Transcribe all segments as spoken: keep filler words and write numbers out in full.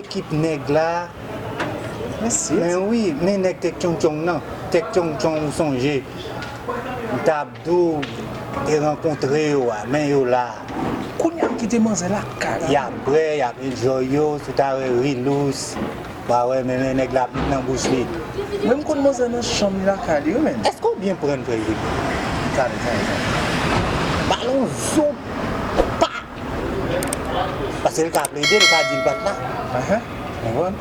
Ekip nèg la. Men wi, men nèg Tèk Tchong Tchong nan. Tèk Tchong Tchong, ou sonje. M t ap di w te rankontre yo a, men yo la. Kounye a m kite manzè lakay la. Y ap bwè, y ap enjoy yo, si w ta wè Rilous, w a wè men, men nèg la ap met nan bouch li. Mwen m konn manzè nan chanm li lakay li wi, men. Èske w byen pran, frè Rilous? Tande, tande, tande. Balon zo pa Paske l ka plede, l ka di l pa t la. Enhen. Konprann?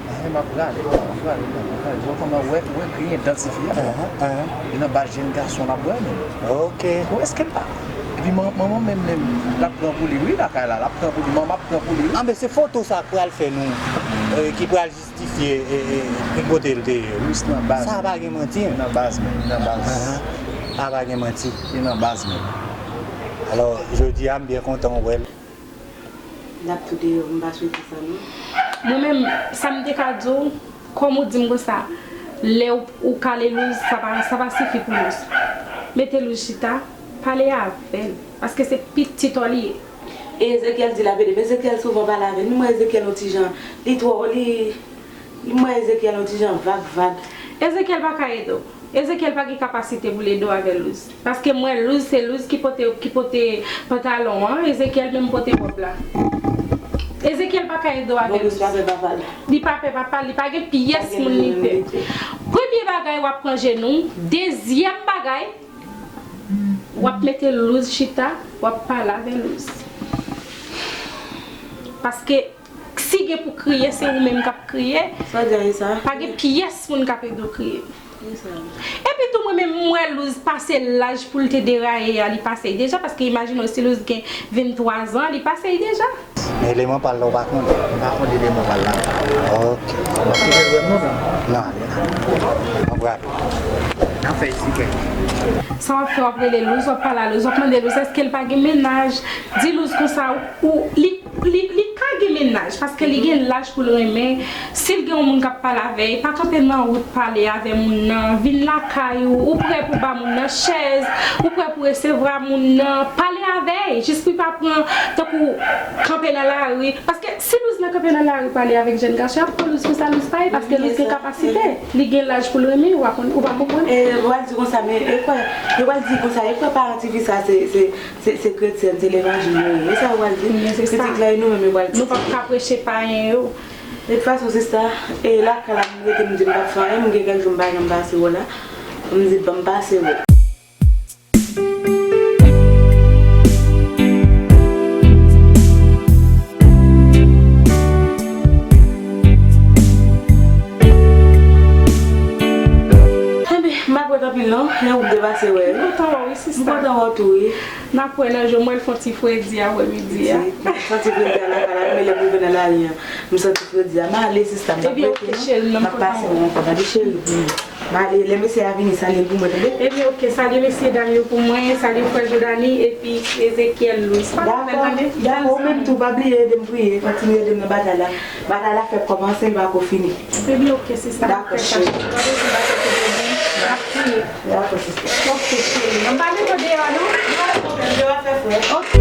Enhen, m ap rale, m ap rale, m ap rale. Jodi a kòman wè, wè gen idantifye. Enhen, enhen. E nan baz jenn gason l ap bwè menm. Ok. Ou èske l pa? Epi man-, manman menm, menm, l ap pran pou li, wi, lakay la, l ap pran pou li, manman ap pran pou li, wi. Anben, se foto sa k pral fè nou, eh, ki pral jistifye, eh, eh, ki kote l te ye. Lous nan baz. Sa pa gen manti. Nan baz menm, nan baz. Enhen. Sa pa gen manti. Li nan baz menm. Alò, jodi a, m byen kontan wè l. L ap tou deyò, m pa swete sa non. Mwen menm, sa m te ka di w, kòm ou di m konsa, lè w, ou kale Luz, sa pa, sa pa sifi pou Luz. Mete Luz chita, pale avè l, paske se pitit ou li ye. E Ezekiel di l ap ede m. Ezekiel souvan pale avè m. M wè Ezekiel yon ti jan, li twò, li, m wè Ezekiel yon ti jan vag, vag. Ezekiel pa ka ede w. Ezekiel pa gen kapasite pou l ede w avè Luz. Paske m wè Luz, se Luz ki pote, ki pote pantalon an, Ezekiel menm pote wòb la. Ezekiel pa ka ede w avè Luz. Li pa pè papa l. Li pa pè papa l, li pa gen pyès moun li pè. Premye bagay, w ap pran jenou w. Dezyèm bagay, w ap mete Luz chita, w ap pale avè Luz. Paske si gen pou kriye, se ou menm k ap kriye. Sa w di a, e sa? Pa gen pyès moun k ap ede w kriye. E sa? Epi tou, mwen menm, m wè Luz pase laj pou l te deraye a, li pase l deja, paske imajine w, si Luz gen venntwa zan, li pase l deja. Men eleman pa l la, ou pa konnen. M pa konn eleman pa l la. Ok. M ap toujou wè m non, non. Non, ale la. Mwen prale. N ap fè isi, frè. Sa w ap fè, w ap rele Luz, w ap pale a Luz, w ap mande Luz, èske l pa gen mennaj? Di Luz konsa, ou, li, li, li ka gen mennaj, paske li gen laj pou l renmen. Si l gen yon moun k ap pale avè l, pa kanpe nan wout pale avè moun nan, vin lakay ou, ou prè pou ba moun nan chèz, ou prè pou resevwa moun nan, pale avè l, jis pou l pa pran, tankou kanpe nan lari. Paske si Luz nan kanpe nan lari pale avèk jèn gason, y ap pran Luz konsa, Luz pa ye, paske Luz gen kapasite, li gen laj pou l renmen, ou pa konn, ou pa konprann? E, yo pral di konsa, men, e kwè, yo pral di konsa, e kwè paran tifi sa, se, se, se, se kretyèn, se levanjil yo ye. E sa yo pral di? Pitit la, e nou menm yo pral di. Nou p ap ka preche payen yo. De tout fason, sista, e lakay la, m rete, m di m p ap fè anyen, m gen kèk jou m pa janm pase wè w la. M di, ban m pase wè w. Enben, m pa t wè w anpil non, lè ou te pase wè. M kontan wè w wi, sista. M kontan wè w tou wi. N ap wè nan je w, m wè l fè yon ti fredi aprèmidi a. M santi fredi a lakay la, men lè m rive nan lari an, m santi fredi a. M ale, sista, m p ap rete non. M ap pase wè w ankò, tande cheri. M ale, lè mesye a vini, salye l pou mwen, tande? Ebyen, oke, salye mesye dam yo pou mwen, salye frè Jodani, epi Ezekiel Louis. Pa gen pwoblèm, tande? Dakò, ou menm tou, pa bliye ede m priye, kontinye ede m nan batay la. Batay la fèk kòmanse, li pako fini. Ebyen, oke, sista. Dakò, cheri. Dakò, sista. Oke, cheri. Ann pa met deyò, non? Deyò fè frèt. Oke.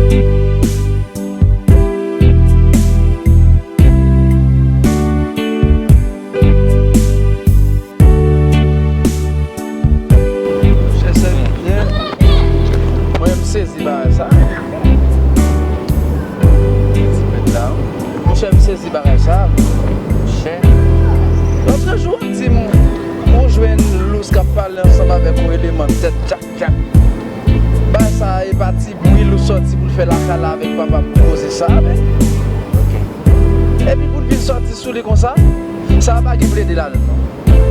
Monchè, sè byen. Mwen, m sezi bagay sa. Ti pèt la, wi. Monchè, m sezi bagay sa. Monchè. Lòt jou, w ap di m, ou jwenn Lous k ap pale ansanm avèk yon eleman tèt tchak tchak. Bagay sa, e pa ti bri Lous sòti pou l fè lakay la avèk papa m koze sa, men. Epi pou l vin sòti sou li konsa, sa pa gen plede ladan l, non.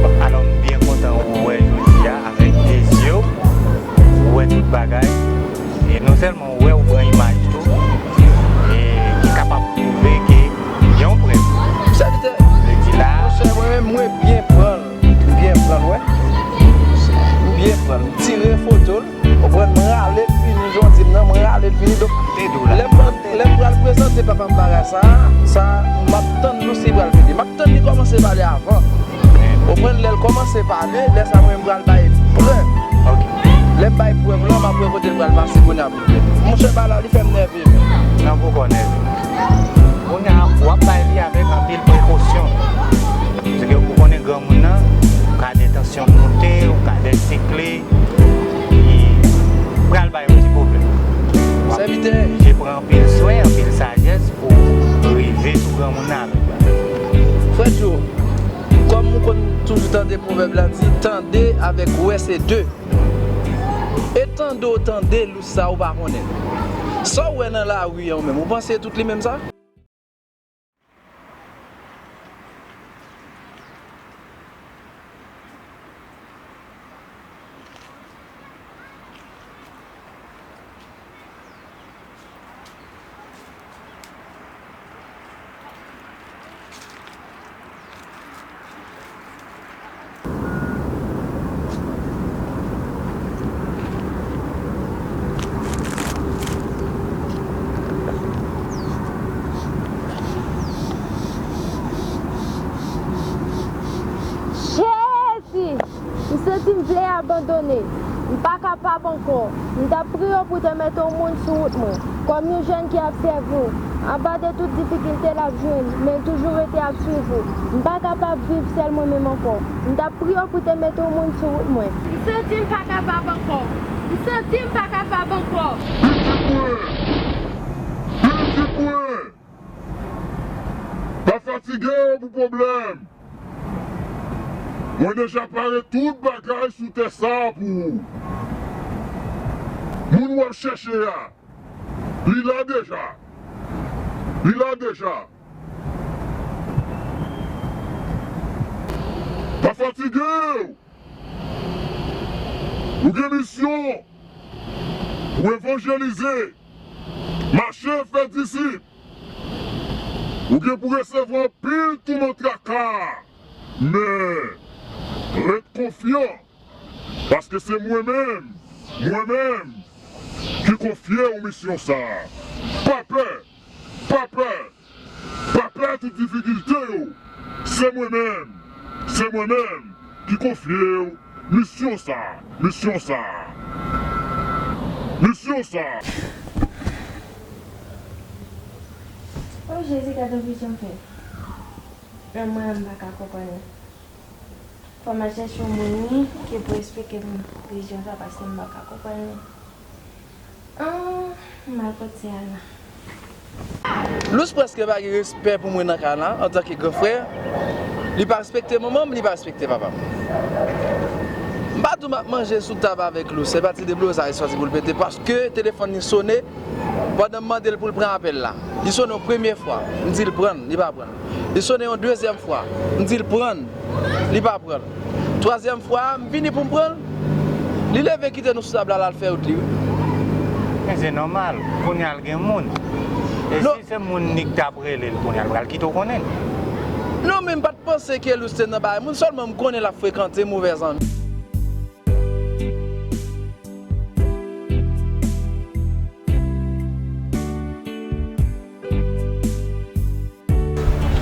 Bon, alò, m byen kontan ou wè jodi a avèk de zye w, ou wè tout bagay. E non sèlman ou wè, ou pran imaj tou, e ki kapab pwouve ke gen yon prèv. Sèvitè, monchè, mwen menm, mwen byen pran l, m byen pran l, wè. M byen pran l, m tire foto l. Konprann, mwen rale l fini, jan w di m nan, mwen rale l fini. Donk, lè m pral, lè m pral prezante papa m bagay sa, sa, m ap tann nou si l pral plede. M ap tann li kòmanse pale avan. Konprann, lè l kòmanse pale, lè sa mwen m pral bay prèv. Lè m bay prèv lan, m ap wè kote l pral pase kounye a pou l plede. Monchè, bagay la, li fè m nève menm. Nan poko nève. Kounye a, w ap bay li avèk anpil prekosyon. Je pran anpil swen, anpil sajès pou rive sou granmoun nan avèk bagay. Frè Djo, kòm ou konn toujou tande pwovèb la di, tande avèk wè se de. E tande w tande lous sa ou pa konnen. Sa w wè nan lari an ou menm, ou panse tout li menm sa? Jezi! M santi m vle abandone. M pa kapab ankò. M t ap priye w pou te mete yon moun sou wout mwen, kòm yon jèn ki ap sèvi w. Anba de tout difikilte l ap jwenn, men l toujou rete ap swiv ou. M pa kapab viv sèl mwen menm ankò. M t ap priye w pou te mete yon moun sou wout mwen. M santi m pa kapab ankò. M santi m pa kapab ankò. Pitit mwen! Pitit mwen! Pa fatige w pou pwoblèm. Mwen deja pare tout bagay sou tè sa a pou ou. Moun w ap chèche a, li la deja. Li la deja. Pa fatige w. Ou gen misyon pou evanjelize, mache fè disip. Ou gen pou resevwa anpil touman traka, men ret konfyan, paske se mwen menm, mwen menm, ki konfye w misyon sa a. Pa pè, pa pè, pa pè tout difikilte yo. Se mwen menm, se mwen menm ki konfye w misyon sa a, misyon sa a, misyon sa a. O Jezi, gade yon vizyon m fè. Menm mwen, m pa ka konprann li. Fò m al chèche yon moun wi ki pou esplike m vizyon sa, paske m pa ka konprann li. Ah, m al kot ti Ana. Lous prèske pa gen respè pou mwen nan kay la, antanke gran frè. Li pa respekte manman m, li pa respekte papa m. M pa di w m ap manje sou tab avèk Lous, se pa ti deblouzay li sòti pou l pete, paske telefòn li sone, pandan m mande l pou l pran apèl la. Li sone yon premye fwa, m di l pran l, li pa pran l. Li sone yon dezyèm fwa, m di l pran l, li pa pran l. Twazyèm fwa a, m vini pou m pran l, li leve kite nou sou tab la, l al fè wout li wi. Men se nòmal, kounye a l gen moun. E si se moun ni k t ap rele l kounye a, l pral kite w konnen l. Non, men m pa t panse ke Lous te nan bagay moun, sèlman m konnen l ap frekante movè zanmi.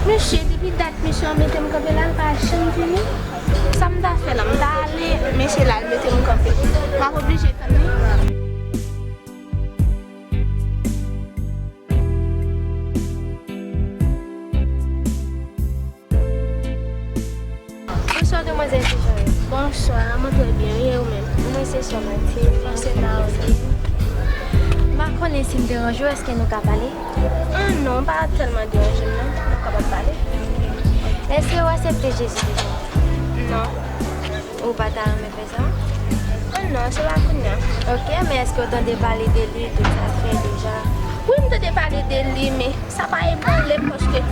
Mesye, depi dat mesye an mete m kanpe la, l pa janm vini. Sa m ta fè la? M ta ale, mesye la, l mete m kanpe. M ap oblije tann li. Bonswa, demwazèl, kijan w ye? Bonswa, mwen trè byen, e ou menm? Mwen se sè Matilde, se Marilyn. M pa konnen si m deranje w, èske nou ka pale? Ah non, pa tèlman deranje m non, nou kapab pale. Èske w aksepte Jezi deja? Non. Ou pa ta renmen fè sa? Ah non, se pa kounye a. Ok, men èske w tande pale de li, tout sa fè deja? Wi, m tande pale de li, men sa pa ebranle m paske.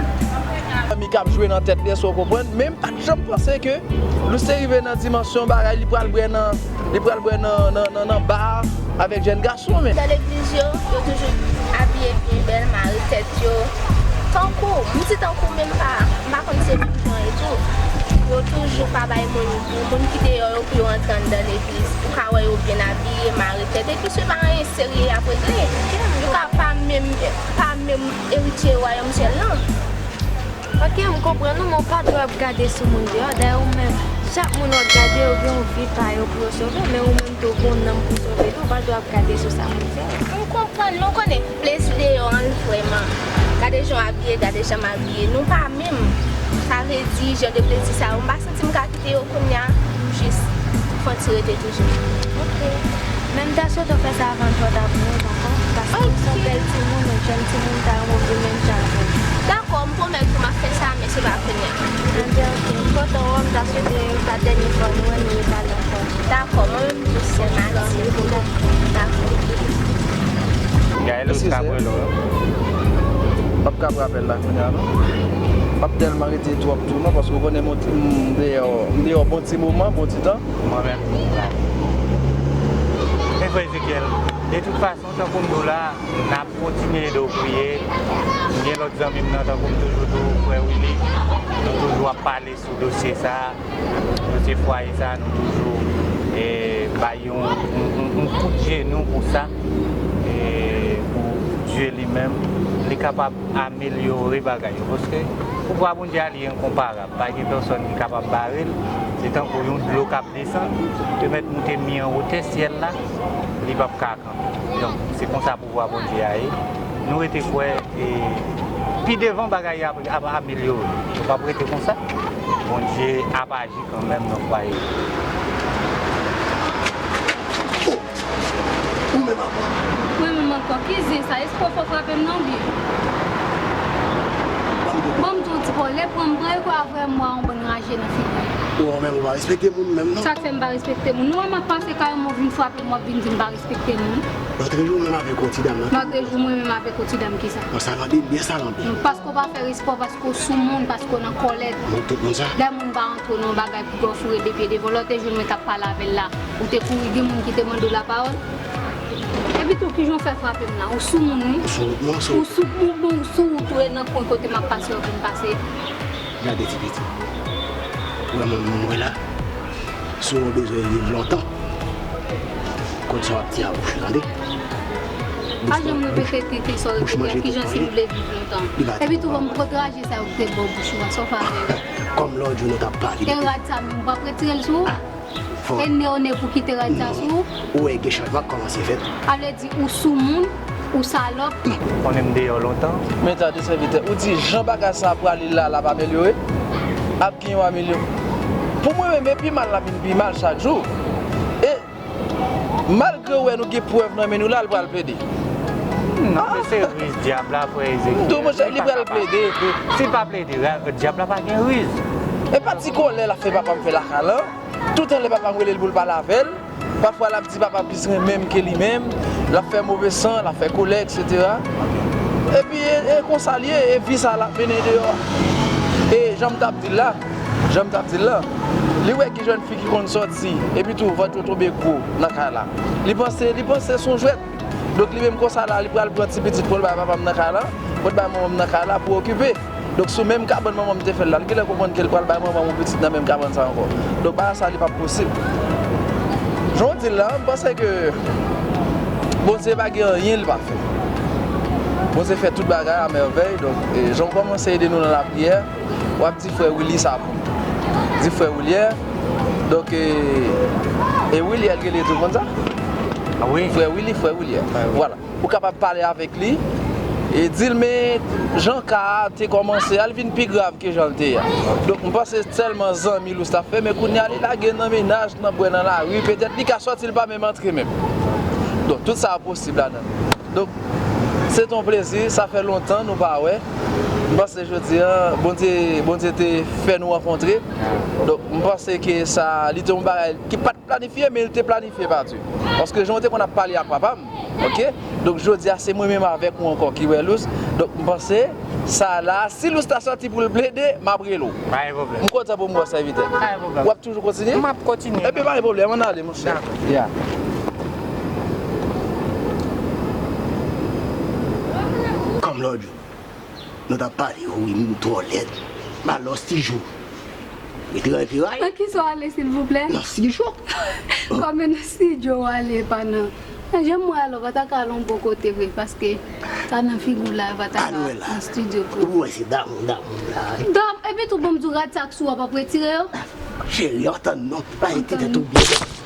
Zanmi k ap jwe nan tèt li, èske w konprann? Men m pa t janm panse ke Lous te rive nan dimansyon bagay, li pral bwè nan, li pral bwè nan, nan, nan, nan ba avèk jèn gason, men. Nan legliz yo, yo toujou abiye byen bèl, mare tèt yo. Tankou, m di tankou, men m pa, m pa konn se menm jan e tou. Yo toujou pa bay moun, moun ki deyò yo pou yo antre anndan legliz. Ou ka wè yo byen abiye, mare tèt, epi se pa anyen serye y ap regle. Yo ka pa menm, pa menm eritye wayòm syèl lan. Ok, m konprann ou, men w pa dwe ap gade sou moun deyò. Dayè ou menm, chak moun w ap gade, yo gen yon vi pa yo pou yo sove, men ou menm tou, ou gen yon nanm pou sove tou, ou pa dwe ap gade sou sa moun fè. M konprann, men w konnen, plezi deyò an l vrèman. Gade jan w abiye, gade jan m abiye. Nou pa menm. Sa vle di, jan de plezi sa yo, m pa santi m ka kite yo kounye a, m jis fè yon ti rete toujou. Ok. Men m ta swete w fè sa avan l twò ta pou nou, dakò? Paske ou se yon bèl timoun, yon jèn timoun, ta renmen w vin menm jan avè m. Dakò, m pwomèt ou m ap fè sa, men se pa kounye a. Anben, oke. M kontan wè w, m ta swete w pa dènye fwa nou wè nou repale ankò. Dakò, mwen menm tou, sè m a di. Dakò. Gaël, ou t ap rele w. M p ap ka pran apèl la kounye a, non. M p ap tèlman rete twòp tou, non, paske w konnen m deyò, m deyò bon ti moman, bon ti tan. Mwen menm, tou. Men frè Ezekiel, de tout fason, tankou m di w la, n ap kontinye ede w priye. M gen lòt zanmi m nan, tankou m toujou di w, frè Willy, nou toujou ap pale sou dosye sa a, dosye fwaye sa a, nou toujou, e, bay yon, yon, yon, yon kout jenou pou sa, e, pou Dye li menm, li kapab amelyore bagay yo. Paske pouvwa Bondye a, li enkonparab. Pa gen pèsòn ki kapab bare l. Se tankou yon dlo k ap desann, te mèt moute mi an wotè syèl la, li p ap ka kanpe. Donk, se konsa pouvwa Bondye a ye. Nou rete kwè, e, pi devan bagay yo ap, ap amelyore. Nou p ap rete konsa. Bondye ap aji kanmenm nan fwaye yo. Ou menm ankò. Mwen menm ankò. Ki zen sa? Èske w fò frape m nan oubyen? Ban m di w. Ban m di w ti pòlè, pran m, pran ekò avè m, mwa yon bann raje nan figi m. Ou menm ou pa respekte moun menm, non? Sa k fè m pa respekte moun? Nou wè m ap pase kay ou, m ap vin frape m, w ap vin di m pa respekte moun. Lòt jou, mwen menm avèk yon ti dam nan. Lòt jou, mwen menm avèk yon ti dam, kisa? Bon, sa rann li byen, sa rann li. Paske w pa fè respè, paske w sou moun, paske w nan kòlèt. Mwen tout moun sa. Lè moun pa antre nan yon bagay pou fè w foure de pye devan. Lòt jou, mwen t ap pale avè l la. Ou te kouri, gen moun ki te mande w lapawòl. Epi tou, kijan w fè frape m la? Ou sou moun, wi. Ou sou wout, non, sou wout. Ou sou, bon, bon, ou sou wout, ou nan kwen kote m ap pase, w vin pase. Gade ti piti. Ou wè moun, moun mwen la? Si w bezwen viv lontan, konn sa w ap di a bouch ou, tande? Pa janm repete tete sa w repete a, kijan si m vle viv lontan. Epi tou, ban m kote raje sa yo ki te bò bouch ou a, sa w fè avè yo? Kòm lòt jou nou t ap pale de. E rad sa menm, ou p ap retire l sou ou? E ne w ne pou kite rad sa sou ou? Ou wè gen chanjman k kòmanse fèt. A vle di ou sou moun, ou salòp. Konnen m deyò lontan. Men tande sèvitè, ou di jan bagay sa pwale la, l ap amelyore? Ap gen yon amelyo-, pou mwen menm, e pi mal l ap vin pi mal chak jou. E malgre w wè nou gen prèv nan men nou la, l pral plede. Non, men se riz dyab la, frè Ezekiel. M di w, monchè, li pral plede. Si l pa plede, dyab la pa gen riz. E pa ti kòlè l ap fè papa m fè lakay lan. Tout anlè papa m rele l pou l pale avè l. Pafwa l ap di papa m plis renmen m ke li menm. L ap fè move san, l ap fè kòlè, etsetera. Epi e, e konsa l ye, e vi sa l ap mennen deyò a. E jan m t ap di l la, jan m t ap di l la, li wè gen jèn fi ki konn sòti, epi tou vant yo tonbe gwo nan kay la. Li panse, li panse se yon jwèt. Donk li menm konsa la, li pral pran ti pitit pou l bay papa m nan kay la, pou l bay manman m nan kay la pou okipe. Donk sou menm kabann manman m te fè l la, l genlè konprann ke l pral bay manman m yon pitit nan menm kabann sa ankò. Donk bagay sa li p ap posib. Jan w di l la, m panse ke Bondye pa gen anyen li pa fè. Bondye fè tout bagay a mèvèy. Donk, e, jan w kòmanse ede nou nan lapriyè, w ap di frè Willy sa pou. Di frè Willier. Donk, e, e Willier l rele tou, konn sa? A wi. Frè Willy, frè Willier. Frè Willy. Vwala. Ou kapab pale avèk li e di l, men jan ka a te kòmanse a, l vin pi grav ke jan l te ye a. Donk, m panse sèlman zanmi Lous t ap fè, men kounye a li lage nan mennaj, nan bwè nan lari, petèt li ka sòti, l pa menm antre menm. Donk, tout sa posib ladan. Donk, se t on plezi, sa fè lontan nou pa wè. M panse jodi a, Bondye, Bondye te fè nou rankontre. Donk, m panse ke sa, li te yon bagay ki pa t planifye, men li te planifye pa Dye. Paske jan w te konn ap pale ak papa m, oke? Donk, jodi a, se mwen menm avèk ou ankò ki wè Lous. Donk, m panse, sa la, si Lous ta sòti pou l plede, m ap rele w. Pa gen pwoblèm. M kontan pou m wè w, sèvitè. Pa gen pwoblèm. W ap toujou kontinye? M ap kontinye. Ebyen, pa gen pwoblèm, ann ale, monchè. Dakò. Ya. Kòm lòt jou, nou t ap pale, wi, m twò lèd. M al nan estidyo. Rete nan travay. Nan kisa w ale, silvouplè? Nan estidyo. Kòman nan estidyo w ale, pa nan Jan m wè a la, w pa ta ka al yon bon kote vre, paske sa nan figi w la, yo pa ta ka nan estidyo pou. Ou wè se damou, damou la. Dam, epi tou, ban m di w, rad sa k sou a, w p ap retire yo? Cheri, antann non, pa rete tèt ou byen.